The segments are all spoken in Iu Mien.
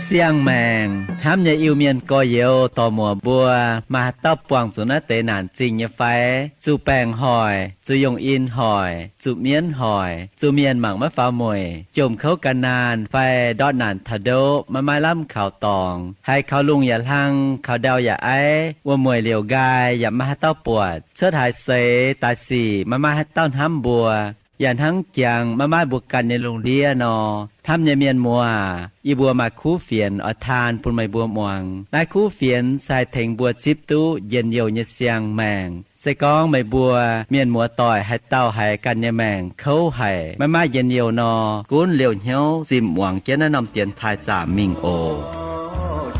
Siang-maengc hnamv nyei Iu-Mienh gorx-youz dorc-muoc mbuo, maaih haaix dauh buangh zuqc naaiv deix naanc zingh nyei fai? Zuqc baengc hoic, zuqc yungh in hoic, zuqc mienv hoic, zuqc mienh mangc maiv faaux mueic, jomc kouv ga'naanh fai ndortv naanc taux ndoqv maiv maaih lamh kaux dorngx, haiz kaux lungh yaac hlang, kaux ndau yaac aiv, wuom-mueic liouc nqaai yaac maiv maaih haaix dauh buatc, cuotv haaix seix daaih sic maiv maaih haaix dauh hnamv mbuo, yaac hnangv jangx maiv maaih mbuo ganh nyei lungh ndiev nor. Hnamv nyei mienh muoz, yie mbuo maaih kuv fienx oix taan bun meih mbuo muangx. Naaiv kuv fienx se haih tengx mbuo zipv duqv njien-youh nyei siang-maengc. Se gorngv meih mbuo mienh muoz-doic haaix dauh haiz ganh nyei maengc kouv haic, maiv maaih njien-youh nor, gunv liouh hnyouv zimh muangx jienv naaiv norm dienx taaih zaamc mingh oc.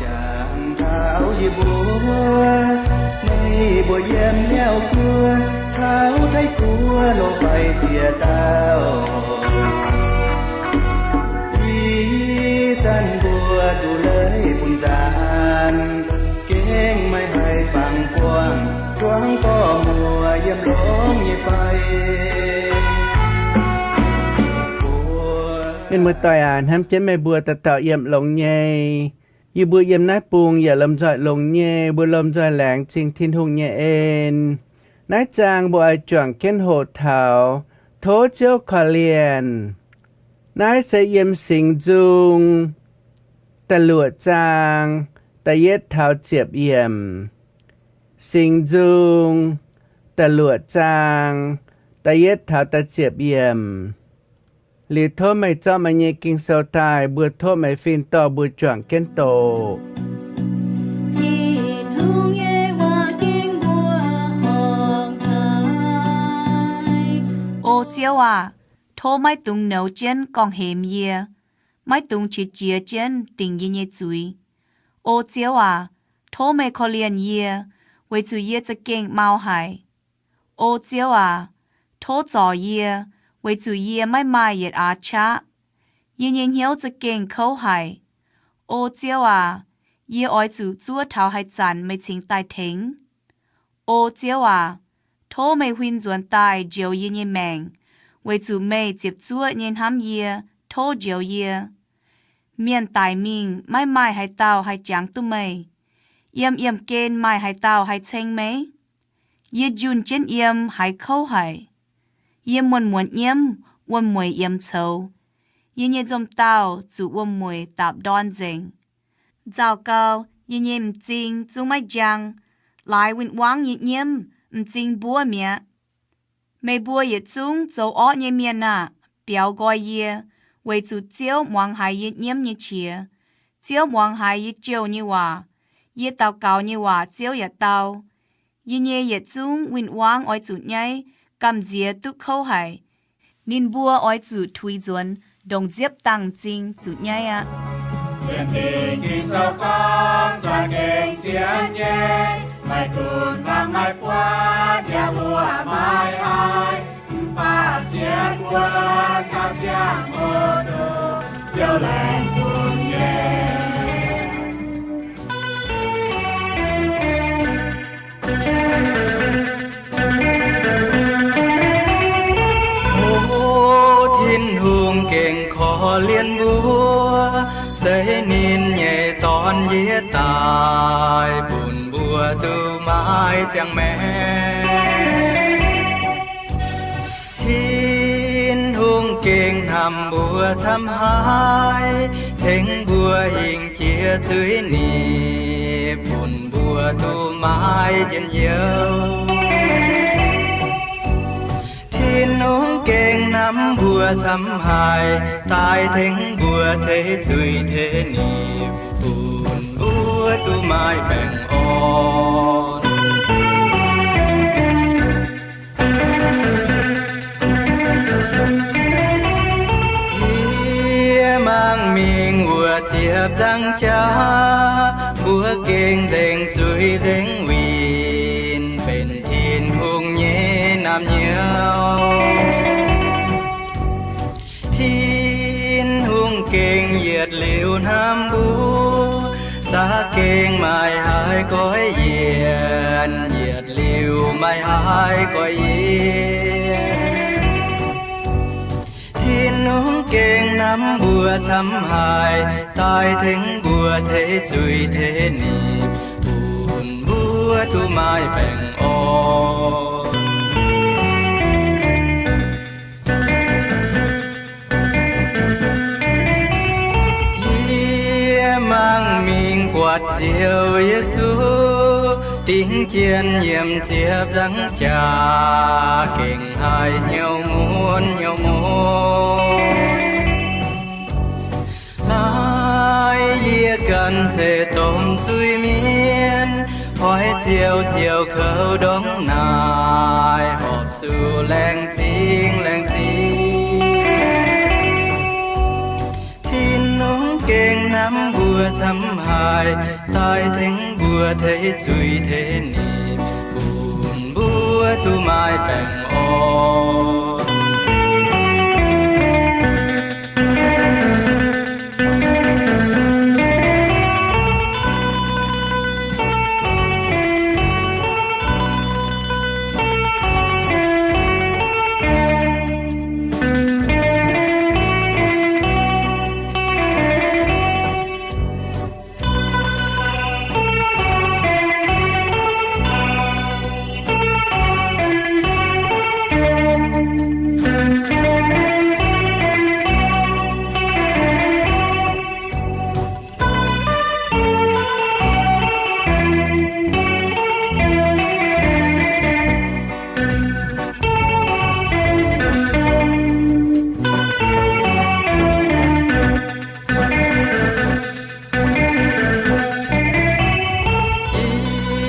Jangx taux yie mbuo, meih mbuo yiem Niouv Guoqv caux Taiv Guoqv loz-faix ziex dauh. Ih zanc mbuo duqv leiz bun nzaanx, gengh maiv haih fangx buangh zuangx dorc-muoc yiem longx nyei fai. Mienh muoz-doic aac, hnamv jienv meih mbuo dauh dauh yiem longx nyei. Yie mbuo yiem naaiv bung yaac lomh nzoih longx nyei, mbuo lomh nzoih laengz zingh Tin-Hungh nyei en. Naaiv zaang mbuo oix juangc jienv hoqc taux Tov Ziouv Korv-Lienh. Naaiv se yiem Singx Nzung da'luoqc zaang da'yietv taux ziepc yiemc. Singx Nzung da'luoqc zaang da'yietv taux da'ziepc yiemc. Liuz tov meih zorqv meih nyei Ging-Sou daaih, mbuo tov meih fin-dorh mbuo juangc jienv doqc. Tin-Hungh nyei waac gengh mbuo horngc taaih. O Ziouv aac, tov maiv dungx nouz jienv gorngv-hemx yie, maiv dungx qiex jiez jienv dingc yie nyei zuiz. O Ziouv aac, tov meih korv-lienh yie, weic zuqc yie za'gengh mau haic. O Ziouv aac, tov zorc yie, weic zuqc yie maiv maaih yietc aax qaqv. Yie nyei hnyouv za'gengh kouv haic. O Ziouv aac, yie oix zuqc zuov taux haaix zanc meih cingx daaih tengx? O Ziouv aac, tov meih huin nzuonx daaih njoux yie nyei maengc, weic zuqc meih ziepc zuoqv nyei hnamv yie, tov njoux yie. Mienh daic mingh maiv maaih haaix dauh haih jangx duqv meih. Yiem yiemh gen maaih haaix dauh haih ceng meih? Yie njunh jienv yiem haiz kouv haic. Yie muonz-muonz nyiemv, wuom-mueic yiemx coux. Yie nyei nzomh dauh zuqc wuom-mueic daapc ndorn nzengc. Nzauh gau, yie nyei m'zing zungv maiv njang. Laaix win-wangv nyei nyiemv, m'zing mbuov mi'aqv. Meih mbuo yietc zungv zoux orqv nyei mienh aah! Biaux nqoi yie, weic zuqc Ziouv muangx haiz yie nyiemv nyei qiex. Ziouv muangx haiz yie jouh nyei waac. Yie daux gaux nyei waac Ziouv yaac dau. Yie nyei yietc zungv win-wangv oix zuqc nyaiv, gamh nziex duqv kouv haic. Ninh mbuo oix zuqc tuix nzuonx ndongc nziepv dangh m'zing zuqc nyaiv aqv. Sienx Ging-Sou gorngv za'gengh zien nyei, maiv gunv fangx maiv buatc yaac mbuoqc maiv haih, mv baac sienx wuov gauh ziangh hoc duqv Ziouv laengz bun nyei. O Tin-Hungh gengh korv-lienh mbuo, zeiz ninh nyei Dorn njiec daaih, bun mbuo duqv maiv ziangh maengc. Tin-Hungh gengh hnamv mbuo camv haic, tengx mbuo hingh jiex zuiz-nipc, bun mbuo duqv maiv njien-youh. Tin-Hungh gengh hnamv mbuo camv haic, daaih tengx mbuo teix zuiz teix nipc, bun mbuo duqv maiv baengh orn. Yie mangc mingh wuov ziepc nzaangc jaax, mbuo gengh nzengc zuiz nzengc winh, benx Tin-Hungh nyei naamh nyouz. Tin-Hungh gengh yietc liuz hnamv mbuo, za'gengh maiv haih goiv yienc, yietc liuz maiv haih goiv yienc. Tin Tin-Hungh gengh namv mbuo camv haic, daaih tengx mbuo teix zuiz teix nipc, bun mbuo duqv maaih baengh orn. Yie mangc mingh buatc Ziouv Yesu, dingc jien yiem ziepc nzaangc jaax, gengh haih hnyouv mun hnyouv mun. Naaiv yie ganh se domh zuiz-mienh, oix ziouc siouc kouv ndongc naaic, horpc zuqc laengz zingh laengz zingh. Tin-Hungh gengh namv mbuo camv haic, daaih tengx mbuo teix zuiz teix nipc, bun mbuo duqv maaih baengh orn.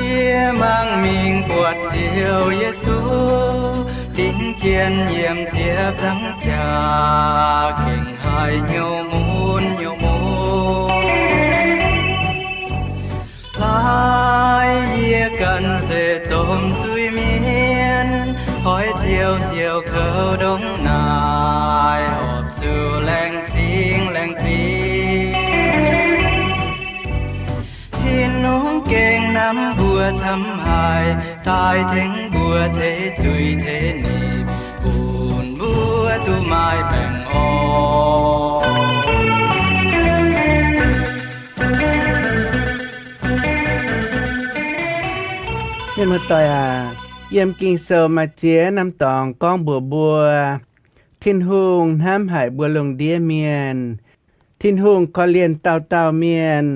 Yie mangc mingh buatc Ziouv Yesu, dingc jien yiem ziepc nzaangc jaax, gengh haih hnyouv mun hnyouv mun. Laaix yie ganh se domh zuiz-mienh, oix ziouc siouc kouv ndongc naaic, horpc zuqc laengz zingh laengz zingh. Tin-Hungh gengh namv mbuo camv haic, daaih tengx mbuo teix zuiz teix nipc, bun mbuo duqv maaih baengh orn. Mienh muoz-doic aac, yiem Ging-Sou maaih ziex norm dorngx gorngv mbuox mbuo, Tin-Hungh hnamv haic mbuo lungh ndiev mienh. Tin-Hungh korv-lienh dauh dauh mienh.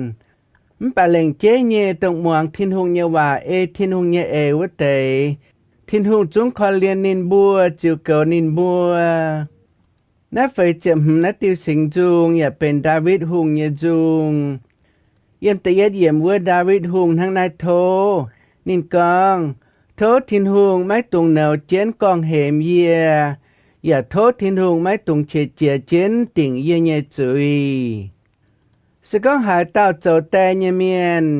Mv baac lengc jeiv nyei dongh muangx Tin-Hungh nyei waac, ei Tin-Hungh nyei eix wuov deix, Tin-Hungh zungv korv-lienh ninh mbuo, ziux goux ninh mbuo. Naaiv feix ziepc hmz naaiv diuh singx nzung yaac benx Ndaawitv Hungh nyei nzung. Yiem da'yietv yiemc wuov Ndaawitv Hungh hnangv naaiv tov. Ninh gorngv, Tov Tin-Hungh maiv dungx nouz jienv gorngv-hemx yie, yaac tov Tin-Hungh maiv dungx qiex jiez jienv dingc yie nyei zuiz. Se gorngv haaix dauh zoux die nyei mienh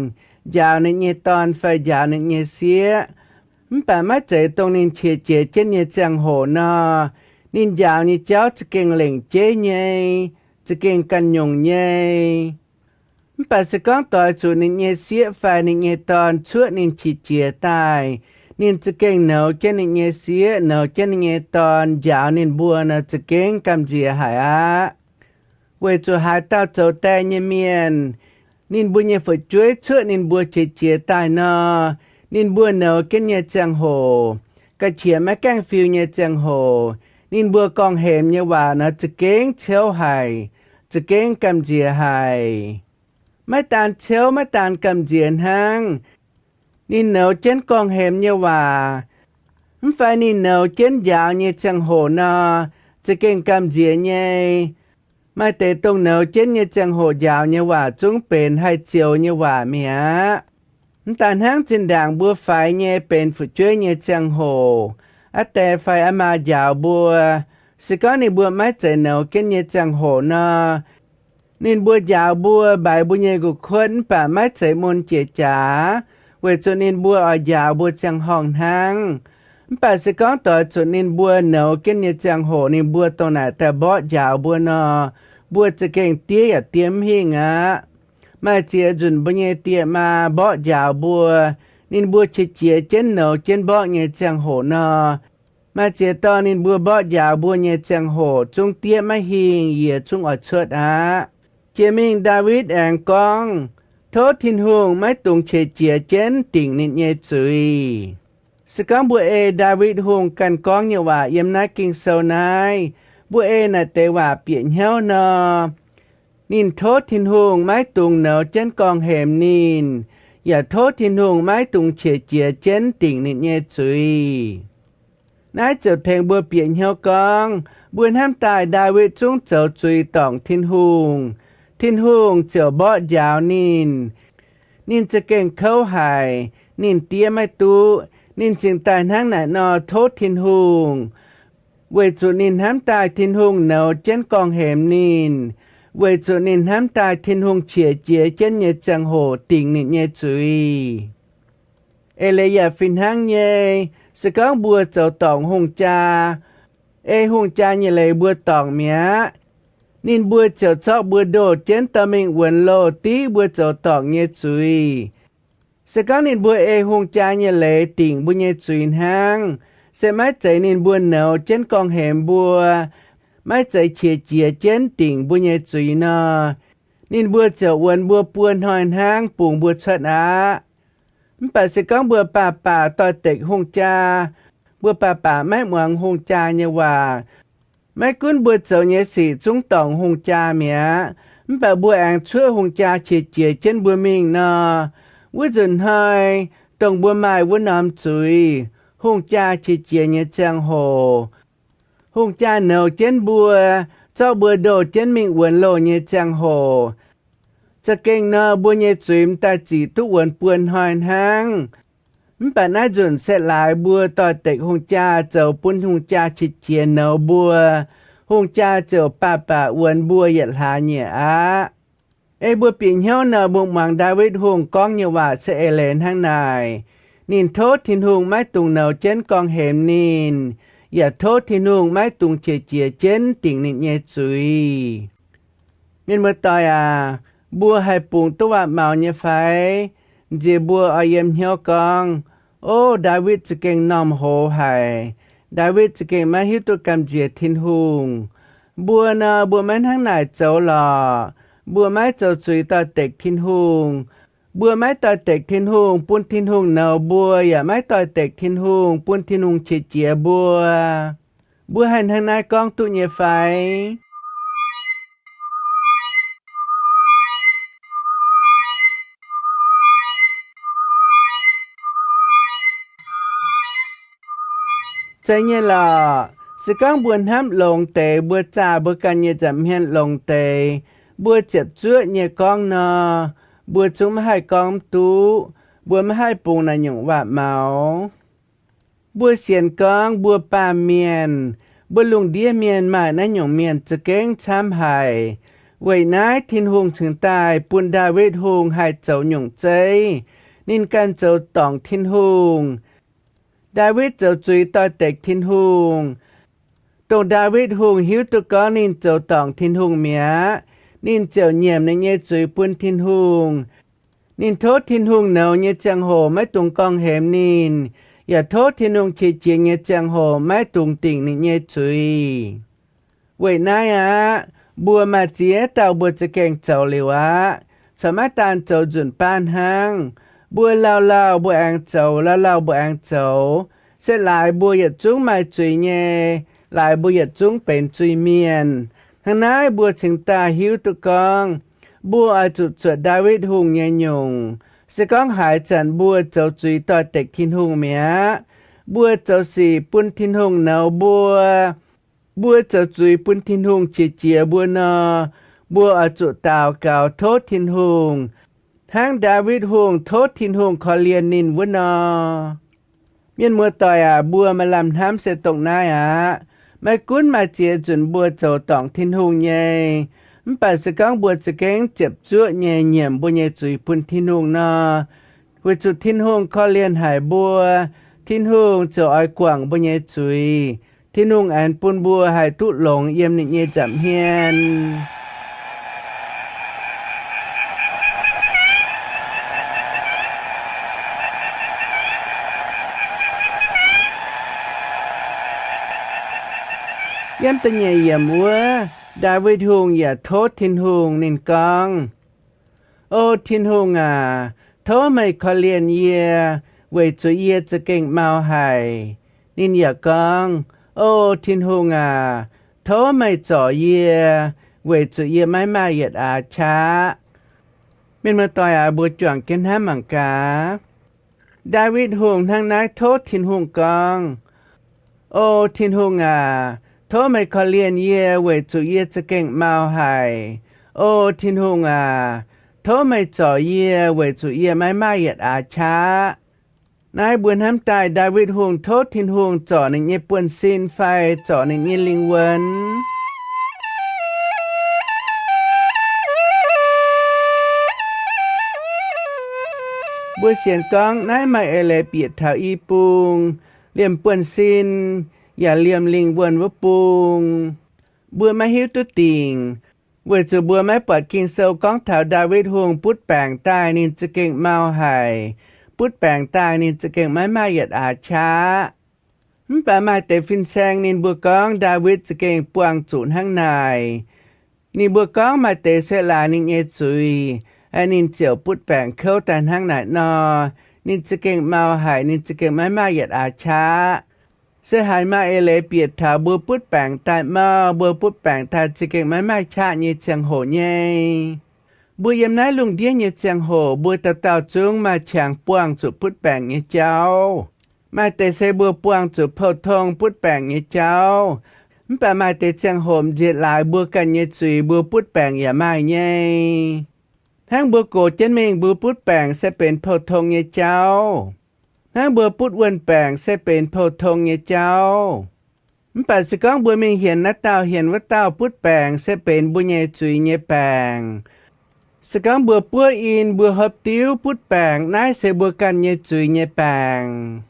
njaaux ninh nyei dorn fai njaaux ninh nyei sieqv, mv baac maiv zeiz dongh ninh qiex jiez jienv nyei ziangh hoc nor, ninh njaaux nyei jauv za'gengh lengc jeiv nyei, za'gengh ganh nyungc nyei. Mv baac se gorngv doix zuqc ninh nyei sieqv fai ninh nyei dorn cuoqv ninh qiex jiez daaih, ninh za'gengh nouz jienv ninh nyei sieqv, nouz jienv ninh nyei dorn, njaaux ninh mbuo nor, za'gengh gamh nziex haic aqv. Weic zuqc haaix dauh zoux die nyei mienh, ninh mbuo nyei fu'jueiv cuoqv ninh mbuo qiex jiez daaih nor, ninh mbuo nouz jienv nyei ziangh hoc, ga'qiex maiv gaengh fiu nyei ziangh hoc, ninh mbuo gorngv-hemx nyei waac nor za'gengh ciouv haic, za'gengh gamh nziex haic. Maiv daan ciouv, maiv daan gamh nziex hnangv, ninh nouz jienv gorngv-hemx nyei waac, mv fai ninh nouz jienv njaaux nyei ziangh hoc nor, za'gengh gamh nziex nyei. Maaih deix dongh nouz jienv nyei ziangh hoc njaaux nyei waac zungv benx haih zioux nyei waac mi'aqv. Mv daaih hnangv zinh ndaangc mbuo faix nyei benx fu'jueiv nyei ziangh hoc, aa die fai aa maa njaaux mbuo, se gorngv ninh mbuo maiv zeiz nouz jienv nyei ziangh hoc nor, ninh mbuo njaaux mbuo mbaix mbuo nyei nqox-kuotv mv baac maiv zeiz mun jiex jaax, weic zuqc ninh mbuo oix njaaux mbuo ziangh horngh hnangv. Mv baac se gorngv doix zuqc ninh mbuo nouz jienv nyei ziangh hoc ninh mbuo dongh naaic daaih mborqv njaaux mbuo nor, mbuo za'gengh diev yaac diev mv hingh aqv. Maaih ziex nzunc mbuo nyei die maa mborqv njaaux mbuo, ninh mbuo qiex jiez jienv nouz jienv mborqv nyei ziangh hoc nor, Maaih ziex dorngh ninh mbuo mborqv njaaux mbuo nyei ziangh hoc zungv diev maiv hingh, yiez zungv oix cuotv aqv. Jiex mingh Ndaawitv aengx gorngv, Tov Tin-Hungh maiv dungx qiex jiez jienv dingc ninh nyei zuiz. Se gorngv mbuo ei Ndaawitv Hungh ganh gorngv nyei waac yiem naaiv Ging-Sou naaiv, mbuo ei naaic deix waac bieqc hnyouv nor, ninh tov Tin-Hungh maiv dungx nouz jienv gorngv-hemx ninh, yaac tov Tin-Hungh maiv dungx qiex jiez jienv dingc ninh nyei zuiz. Naaiv ziouc tengx mbuo bieqc hnyouv gorngv, mbuo hnamv daaih Ndaawitv zungv zoux zuiz dorngc Tin-Hungh, Tin-Hungh ziouc mborqv njaaux ninh. Ninh za'gengh kouv haic, ninh diev maiv duqv, ninh cingx daaih hnangv naaic nor tov Tin-Hungh, weic zuqc ninh hnamv daaih Tin-Hungh nouz jienv gorngv-hemx ninh, weic zuqc ninh hnamv daaih Tin-Hungh qiex jiez jienv nyei ziangh hoc dingc ninh nyei zuiz. Eix leiz yaac fih hnangv nyei, se gorngv mbuo zoux dorngc hungh jaa, ei hungh jaa nyei leiz mbuo dorngc mi'aqv, ninh mbuo ziouc zorqv mbuo ndoh jienv dorh mingh wuonx loh div mbuo zoux dorngc nyei zuiz. Se gorngv ninh mbuo ei hungh jaa nyei leiz dingc mbuo nyei zuiz hnangv, se maiv zeiz ninh mbuo nouz jienv gorngv-hemx mbuo, maiv zeiz qiex jiez jienv dingc mbuo nyei zuiz nor, ninh mbuo ziouc wuonx mbuo buo hnoi hnangv bungx mbuo cuotv aqv. Mv baac se gorngv mbuo baac baac doix-dekc hungh jaa, mbuo baac baac maiv muangx hungh jaa nyei waac, maiv gunv mbuo zoux nyei sic zungv dorngc hungh jaa mi'aqv, mv baac mbuo aengx cuoqv hungh jaa qiex jiez jienv mbuo mingh nor, wuov nzunc hnoi, dongh mbuo maaih wuov norm zuiz, hungh jaa qiex jiez nyei ziangh hoc, hungh jaa nouz jienv mbuo, zorqv mbuo ndoh jienv mingh wuonx loh nyei ziangh hoc, za'gengh nor mbuo nyei zuiz m'daaih zic duqv wuonx buo hnoi hnangv. Mv baac naaiv nzunc se laaix mbuo doix-dekc hungh jaa zoux bun hungh jaa qiex jiez nouz mbuo, hungh jaa ziouc baac baac wuonx mbuo yietc hlaax nyieqc aqv. Ei mbuo bieqc hnyouv nor, mbuo muangx Ndaawitv Hungh gorngv nyei waac se eix leiz hnangv naaic. Ninh tov Tin-Hungh maiv dungx nouz jienv gorngv-hemx ninh, yaac tov Tin-Hungh maiv dungx qiex jiez jienv dingc ninh nyei zuiz. Mienh muoz-doic aac, mbuo haih bungx duqv waac-maux nyei fai? Nziex mbuo oix yiem hnyouv gorngv, O, Ndaawitv za'gengh m'normh hoz haic. Ndaawitv za'gengh maiv hiuv duqv gamh nziex Tin-Hungh. Mbuo nor, mbuo maiv hnangv naaic zoux lorqc. Mbuo maiv zoux zuiz doix-dekc Tin-Hungh. Mbuo maiv doix-dekc Tin-Hungh bun Tin-Hungh nouz mbuo, yaac maiv doix-dekc Tin-Hungh bun Tin-Hungh qiex jiez mbuo. Mbuo haih hnangv naaiv gorngv duqv nyei fai? Zeiz nyei lorqc. Se gorngv mbuo hnamv longx deix, mbuo zaah mbuo ganh nyei nza'hmien longx deix, mbuo ziepc zuoqv nyei gorngv nor, mbuo zungv maiv haih gorngv mv duqv. Mbuo maiv haih bungx naaiv nyungc waac-maux. Mbuo sienx gorngv mbuo baamh mienh, mbuo lungh ndiev mienh maaih naaiv nyungc mienh za'gengh camv haic. Weic naaiv Tin-Hungh cingx daaih bun Ndaawitv Hungh haih zoux nyungc zeiv. Ninh ganh zoux dorngc Tin-Hungh. Ndaawitv zoux zuiz doix-dekc Tin-Hungh. Dongh Ndaawitv Hungh hiuv duqv gorngv ninh zoux dorngc Tin-Hungh mi'aqv, ninh ziouc nyiemc ninh nyei zuiz bun Tin-Hungh. Ninh tov Tin-Hungh nouz nyei ziangh hoc maiv dungx gorngv-hemx ninh, yaac tov Tin-Hungh qiex jiez nyei ziangh hoc maiv dungx dingc ninh nyei zuiz. Weic naaiv aqv, mbuo maaih ziex dauh mbuo za'gengh zoux liuz aqv, corc maiv daan zoux nzunc baav hnangv. Mbuo lauh lauh mbuo aengx zoux, lauh lauh mbuo aengx zoux. Se laaix mbuo yietc zungv maaih zuiz nyei, laaix mbuo yietc zungv benx zuiz-mienh. Hnangv naaiv mbuo cingx daaih hiuv duqv gorngv, mbuo oix zuqc zuotc Ndaawitv Hungh nyei nyungc. Se gorngv haaix zanc mbuo zoux zuiz doix-dekc Tin-Hungh mi'aqv, mbuo zoux sic bun Tin-Hungh nouz mbuo, mbuo zoux zuiz bun Tin-Hungh qiex jiez mbuo nor, mbuo oix zuqc daux gaux tov Tin-Hungh, hnangv Ndaawitv Hungh tov Tin-Hungh korv-lienh ninh wuov nor. Mienh muoz-doic aac, mbuo maaih lamh hnamv se dongh naaiv aqv. Maiv gunv maaih ziex nzunc mbuo zoux dorngc Tin-Hungh nyei, mv baac se gorngv mbuo za'gengh ziepc zuoqv nyei nyiemc mbuo nyei zuiz bun Tin-Hungh nor, weic zuqc Tin-Hungh korv-lienh haic mbuo, Tin-Hungh ziouc oix guangc mbuo nyei zuiz. Tin-Hungh aengx bun mbuo haih duqv longx yiem ninh nyei nza'hmien. Yiem da'nyeic yiemc wuov, Ndaawitv Hungh yaac tov Tin-Hungh. Ninh gorngv, O Tin-Hungh aac, tov meih korv-lienh yie weic zuqc yie za'gengh mau haic. Ninh yaac gorngv, O Tin-Hungh aac, tov meih zorc yie weic zuqc yie maiv maaih yietc aax qaqv. Mienh muoz-doic aac, mbuo juangc jienv hnamv mangc gaax. Ndaawitv Hungh hnangv naaiv tov Tin-Hungh gorngv, O Tin-Hungh aac, tov meih korv-lienh yie weic zuqc yie za'gengh mau haic. O Tin-Hungh aac, tov meih zorc yie weic zuqc yie maiv maaih yietc aax qaqv. Naaiv mbuo hnamv daaih Ndaawitv Hungh tov Tin-Hungh zorc ninh nyei buonv-sin fai zorc ninh nyei lingh wuonh. Mbuo sienx gorngv naaiv maaih eix leiz bieqc taux i bung, liemh buonv-sin yaac liemh lingh wuonh wuov bung. Mbuo maiv hiuv duqv dingc, weic zuqc mbuo maiv buatc Ging-Sou gorngv taux Ndaawitv Hungh butv baengc daaih ninh za'gengh mau haic, butv baengc daaih ninh za'gengh maiv maaih yietc aax qaqv. Mv baac maaih deix fin-saeng ninh mbuo gorngv Ndaawitv za'gengh buangh zuqc hnangv naaic. Ninh mbuo gorngv maaih deix se laaix ninh nyei zuiz, ninh ziouc butv baengc kouv daaih hnangv naaic nor. Ninh za'gengh mau haic, ninh za'gengh maiv maaih yietc aax qaqv. Se haaix maaih eix leiz bieqc taux mbuo butv baengc daaih mau, mbuo butv baengc daaih za'gengh maiv maaih qaqv nyei ziangh hoc nyei. Mbuo yiem naaiv lungh ndiev nyei ziangh hoc mbuo dauh dauh zungv maaih qangx buangh zuqc butv baengc nyei jauv. Maaih deix se mbuo buangh zuqc pou-tong butv baengc nyei jauv. Mv baac maaih deix ziangh hoc m'nziex laaix mbuo ganh nyei zuiz mbuo butv baengc yaac maaih nyei. Hnangv mbuo gox jienv mingh mbuo butv baengc se benx pou-tong nyei jauv. Hnangv mbuo butv wuonh baengc se benx pou-tong nyei jauv. Mv baac se gorngv mbuo mingh hienx naaiv dauh hienx wuov dauh butv baengc se benx mbuo nyei zuiz nyei baengc. Se gorngv mbuo buov in mbuo hopv diuv butv baengc, naaiv se mbuo ganh nyei zuiz nyei baengc.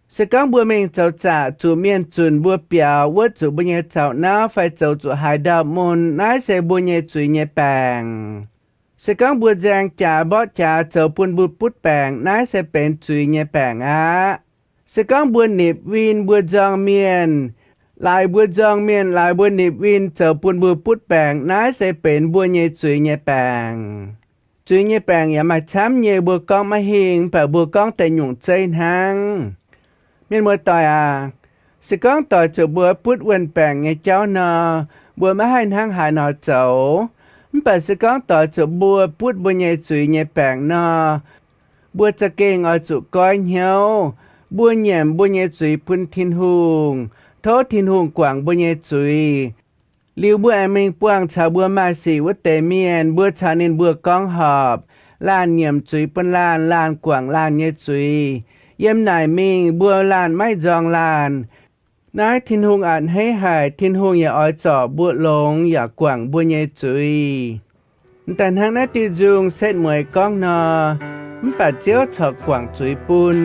Se gorngv mbuo mingh zoux zaqc zuqc mienh zunc mbuo biaux wuov zuqc mbuo nyei zaux nauv fai zoux zuqc haaix ndau mun, naaiv se mbuo nyei zuiz nyei baengc. Se gorngv mbuo nzaeng jaax mborqv jaax zoux bun mbuo butv baengc, naaiv se benx zuiz nyei baengc aqv. Se gorngv mbuo nipc win mbuo nzorng mienh, laaix mbuo nzorng mienh laaix mbuo nipc win zoux bun mbuo butv baengc, naaiv se benx mbuo nyei zuiz nyei baengc. Zuiz nyei baengc yaac maaih camv nyei, mbuo gorngv maiv hingh, mv baac mbuo gorngv deix nyungc zeiv hnangv. Mienh muoz-doic aac, se gorngv doix zuqc mbuo butv wuonh baengc nyei jauv nor, mbuo maiv haih hnangv haaix nor zoux. Mv baac se gorngv doix zuqc mbuo butv mbuo nyei zuiz nyei baengc nor, mbuo za'gengh oix zuqc goiv hnyouv. Mbuo nyiemc mbuo nyei zuiz bun Tin-Hungh, tov Tin-Hungh guangc mbuo nyei zuiz. Liuz mbuo aengx mingh buangh caux mbuo maaih sic wuov deix mienh, mbuo caux ninh mbuo gorngv horpc. Laanh nyiemc zuiz bun laanh, laanh guangc laanh nyei zuiz. Yiem naaic mingh mbuo laanh maiv nzorng laanh. Naaiv Tin-Hungh a'hneiv haic, Tin-Hungh yaac oix zorc mbuo longx yaac guangc mbuo nyei zuiz. M'daaih hnangv naaiv diuh nzung setv mueiz gorngv nor, mv baac Ziouv corc guangc zuiz bun.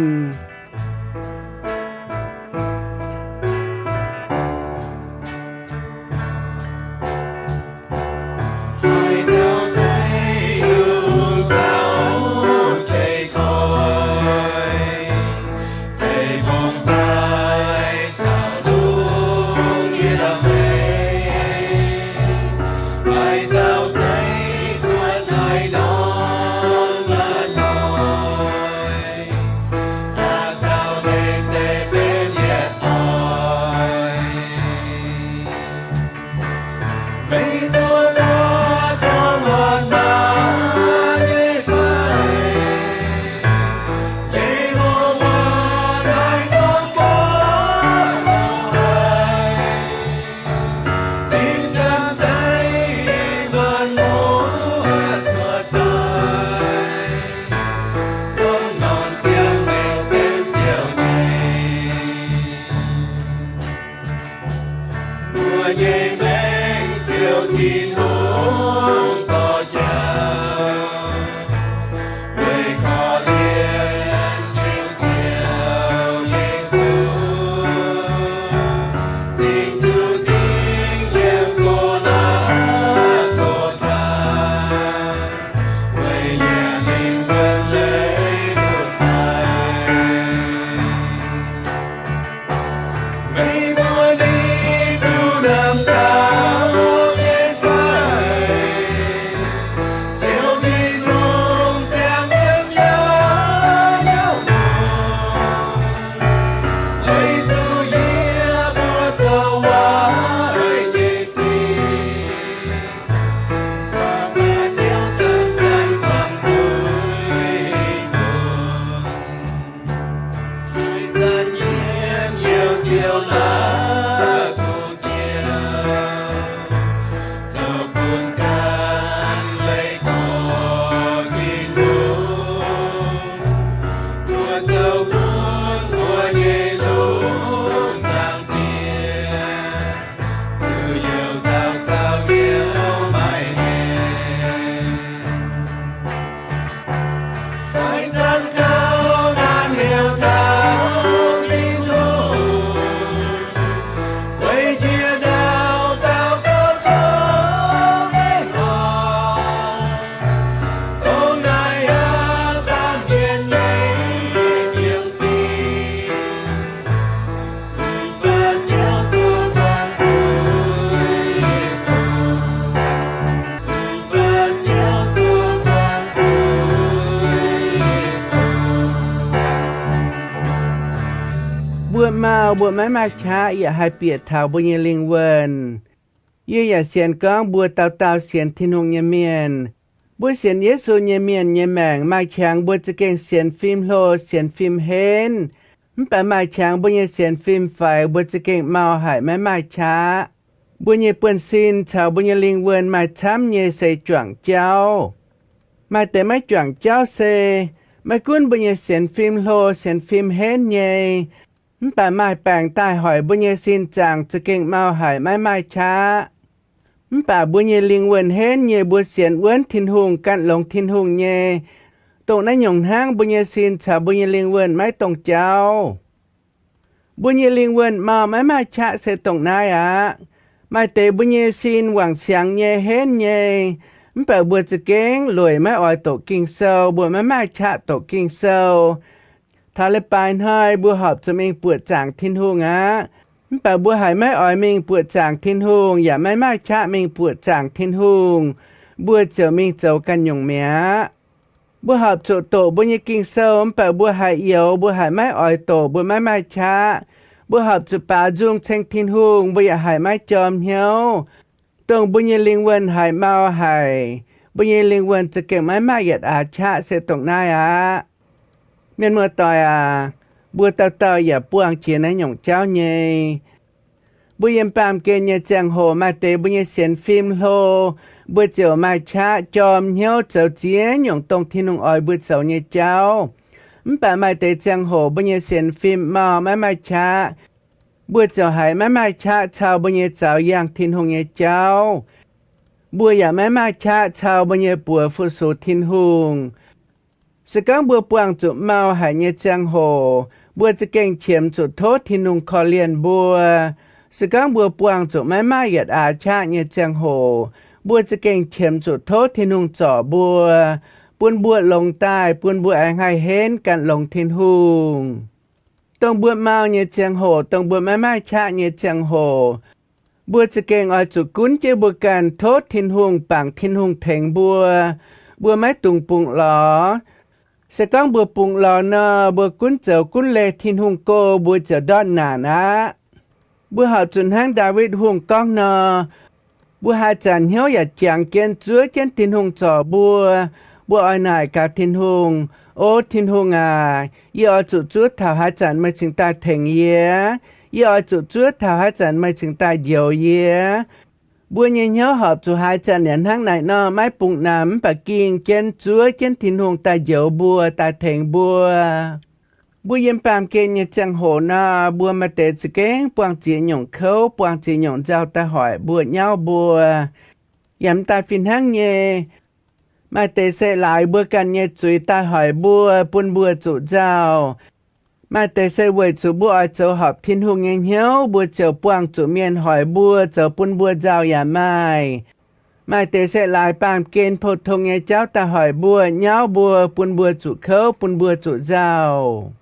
Maaih mbuo maiv maaih qaqv yaac haih bieqc taux mbuo nyei lingh wuonh. Yie yaac sienx gorngv mbuo dauh dauh sienx Tin-Hungh nyei mienh, mbuo sienx Yesu nyei mienh nyei maengc maaih qangx mbuo za'gengh sienx fim hlo, sienx fim henv. Mv baac maaih qangx mbuo nyei sienx fim faix, mbuo za'gengh mau haic, maiv maaih qaqv. Mbuo nyei buonv-sin caux mbuo nyei lingh wuonh maaih camv nyei se juangc jauv. Maaih deix maiv juangc jauv se, maiv gunv mbuo nyei sienx fim hlo, sienx fim henv nyei, mv baac maaih baengc daaih hoic mbuo nyei sin zaangc za'gengh mau haic, maiv maaih qaqv. Mv baac mbuo nyei lingh wuonh henv nyei, mbuo sienx wuonv Tin-Hungh, ganh longx Tin-Hungh nyei, dongh naaiv nyungc hnangv mbuo nyei sin caux mbuo nyei lingh wuonh maiv dongh jauv. Mbuo nyei lingh wuonh mau maiv maaih qaqv se dongh naaiv aqv. Maaih deix mbuo nyei sin wangc siangx nyei, henv nyei, mv baac mbuo za'gengh lueic maiv oix doqc Ging-Sou, mbuo maiv maaih qaqv doqc Ging-Sou. Taux leiz-baaix hnoi mbuo horpc zuqc mingh buoqc zaangc Tin-Hungh aqv. Mv baac mbuo haiz maiv oix mingh buoqc zaangc Tin-Hungh yaac maiv maaih qaqv mingh buoqc zaangc Tin-Hungh, mbuo ziouc mingh zoux ganh nyungc mi'aqv. Mbuo horpc zuqc doqc mbuo nyei Ging-Sou, mv baac mbuo haiz youx, mbuo haiz maiv oix doqc, mbuo maiv maaih qaqv. Mbuo horpc zuqc baaux nzung ceng Tin-Hungh, mbuo yaac haiz maiv jorm hnyouv. Dongh mbuo nyei lingh wuonh haiz mau haic, mbuo nyei lingh wuonh za'gengh maiv maaih yietc aax qaqv se dongh naaiv aqv. Mienh muoz-doic aac, mbuo dauh dauh yaac buangh jiex naaiv nyungc jauv nyei. Mbuo yiem baamh gen nyei ziangh hoc maaih deix mbuo nyei sienx fim hlo, mbuo ziouc maaih qaqv jorm hnyouv zoux ziex nyungc dongh Tin-Hungh oix mbuo zoux nyei jauv. Mv baac maaih deix ziangh hoc mbuo nyei sienx fim mau maiv maaih qaqv, mbuo ziouc haiz maiv maaih qaqv cau mbuo nyei zaux yangh Tin-Hungh nyei jauv. Mbuo yaac maiv maaih qaqv cau mbuo nyei buoz fu-sux Tin-Hungh. Se gorngv mbuo buangh zuqc mau haic nyei ziangh hoc, mbuo za'gengh qiemx zuqc tov Tin-Hungh korv-lienh mbuo. Se gorngv mbuo buangh zuqc maiv maaih yietc aax qaqv nyei ziangh hoc, mbuo za'gengh qiemx zuqc tov Tin-Hungh zorc mbuo, bun mbuo longx daaih, bun mbuo aengx haih henv ganh longx Tin-Hungh. Dongh mbuo mau nyei ziangh hoc, dongh mbuo maiv maaih qaqv nyei ziangh hoc, mbuo za'gengh oix zuqc gunv jienv mbuo ganh tov Tin-Hungh, bangc Tin-Hungh tengx mbuo. Mbuo maiv dungx bungx lorz. Se gorngv mbuo bungx lorz nor, mbuo gunv zoux gunv leih Tin-Hungh go, mbuo ziouc ndortv naanc aqv. Mbuo horpc zuqc hnangv Ndaawitv Hungh gorngv nor, mbuo haaix zanc hnyouv yaac jangx jienv, zuov jienv Tin-Hungh zorc mbuo. Mbuo oix naaic gaax Tin-Hungh, O Tin-Hungh aac, yie oix zuqc zuov taux haaix zanc meih cingx daaih tengx yie? Yie oix zuqc zuov taux haaix zanc meih cingx daaih njoux yie? Mbuo nyei hnyouv horpc zuqc haaix zanc yaac hnangv naaic nor, maiv bungx namx, mv baac ging jienv zuov jienv Tin-Hungh daaih njoux mbuo, daaih tengx mbuo. Mbuo yiem baamh gen nyei ziangh hoc nor, mbuo maaih deix za'gengh buangh ziex nyungc kouv, buangh ziex nyungc nzauh daaih hoic mbuo, nyauv mbuo. Yaac m'daaih fih hnangv nyei, maaih deix se laaix mbuo ganh nyei zuiz daaih hoic mbuo, bun mbuo zuqc nzauh. Maaih deix se weic zuqc mbuo oix zoux horpc Tin-Hungh nyei hnyouv, mbuo ziouc buangh zuqc mienh hoic mbuo, zoux bun mbuo nzauh yaac maaih. Maaih deix se laaix baamh gen pou-tong nyei jauv daaih hoic mbuo, nyauv mbuo, bun mbuo zuqc kouv, bun mbuo zuqc nzauh.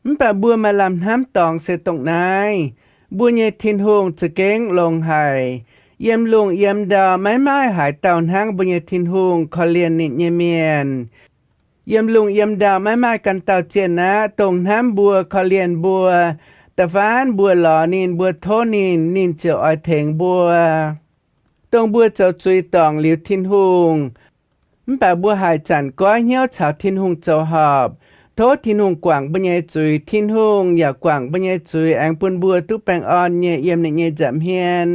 Mv baac mbuo maaih lamh hnamv dorngx se dongh naaiv, mbuo nyei Tin-Hungh za'gengh longx haic. Yiem lungh yiem ndau maiv maaih haaix dauh hnangv mbuo nyei Tin-Hungh korv-lienh ninh nyei mienh. Yiem lungh yiem ndau maiv maaih ganh dauh zienh aqv, dongh hnamv mbuo, korv-lienh mbuo, da'faanh mbuo lorz ninh, mbuo tov ninh, ninh ziouc oix tengx mbuo. Dongh mbuo zoux zuiz dorngc liuz Tin-Hungh, mv baac mbuo haaix zanc goiv hnyouv caux Tin-Hungh zoux horpc, tov Tin-Hungh guangc mbuo nyei zuiz. Tin-Hungh yaac guangc mbuo nyei zuiz, aengx bun mbuo duqv baengh orn nyei yiem ninh nyei nza'hmien.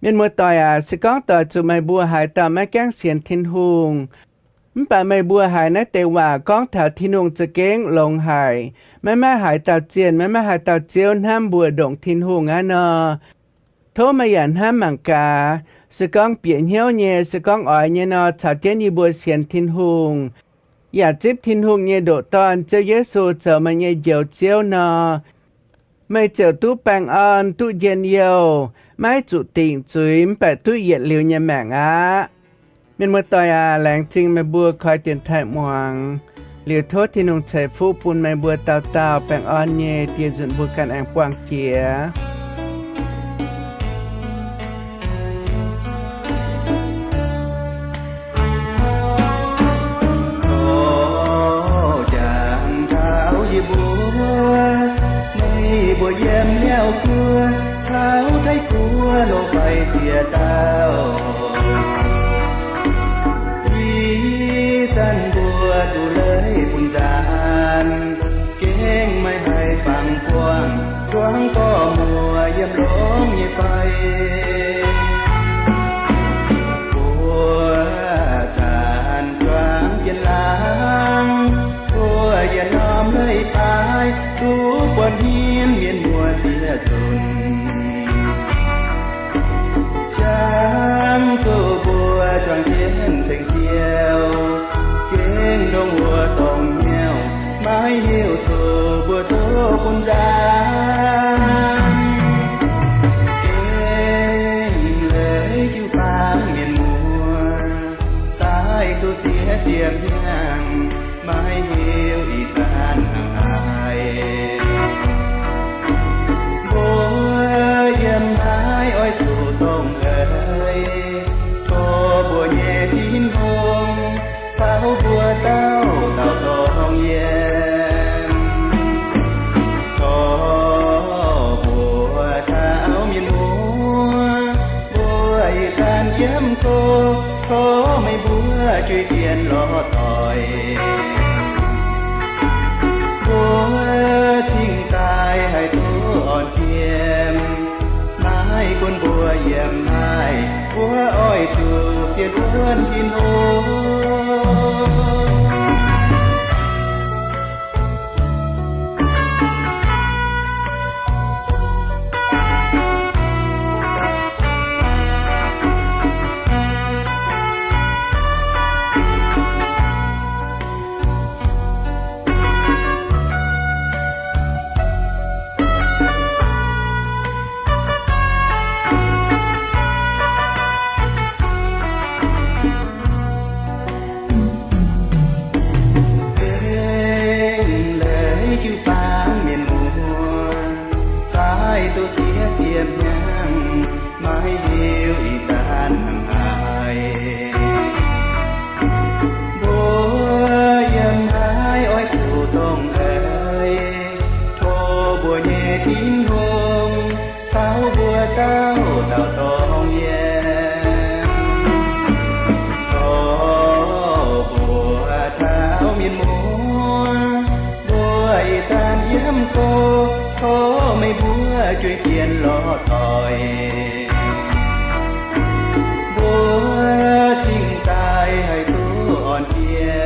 Mienh muoz-doic aac, se gorngv doix zuqc meih mbuo haaix dauh maiv gaengh sienx Tin-Hungh, mv baac meih mbuo haiz naaiv deix waac gorngv taux Tin-Hungh za'gengh longx haic, maiv maaih haaix dauh zienh, maiv maaih haaix dauh Ziouv hnamv mbuo ndongc Tin-Hungh aqv nor, tov meih yaac hnamv mangc gaax. Se gorngv bieqc hnyouv nyei, se gorngv oix nyei nor, caux jienv yie mbuo sienx Tin-Hungh, yaac zipv Tin-Hungh nyei ndoqc Dorn, Ziouv Yesu, zoux meih nyei Njoux Ziouv nor, meih ziouc duqv baengh orn, duqv njien-youh, maiv zuqc dingc zuiz, mv baac duqv yietc liuz nyei maengc aqv. Mienh muoz-doic aac, laengz zingh meih mbuo koi dienx taaih muangx. Liuz tov Tin-Hungh ceix fuqv bun meih mbuo dauh dauh baengh orn nyei dieh nzunc mbuo ganh aengx buangh jiex. Jangx taux yie mbuo, meih dauh. Ih zanc mbuo duqv leiz bun nzaanx, gengh maiv haih fangx buangh, zuangx gorx-muoc yiem longx nyei fai. Mbuo zanc juangc jienv laangz, mbuo yietc norm leiz-baaix duqv buatc hmien mienh muoz ziex nzunc. Jangx zuqc mbuo juangc jienv ceng-ziouv, gengh ndongc wuov dorngx hnyouv, maiv hiuv duqv mbuo zoux bun nzaanx. Gengh leiz jiu-baang mienh muoz, daaih duqv ziex ziepc hnyangx, maiv hiuv ih zanc hnangv haaix. Mbuo yiem naaiv oix zuqc dongh eix, tov mbuo nyei Tin-Hungh caux mbuo dauh dauh dorng yiem. Tov mbuo taux mienh muoz, mbuo ih zanc yiem go, tov meih mbuo jueiv jienv lorz doic. Mbuo cingx daaih haih duqv orn jiem, maiv gunv mbuo yiem naaiv, mbuo oix zuqc sienx wuonv Tin-Hungh. Gengh leiz jiu-baang mienh muoz, daaih duqv ziex ziepc hnyangx, maiv hiuv ih zanc hnangv haaix. Mbuo yiem naaiv oix zuqc dongh eix, tov mbuo nyei Tin-Hungh caux mbuo dauh dauh dorng yiem. Tov mbuo taux mienh muoz, mbuo ih zanc yiem go, tov meih mbuo jueiv jienv lorz doic. Mbuo cingx daaih haih duqv orn jiem.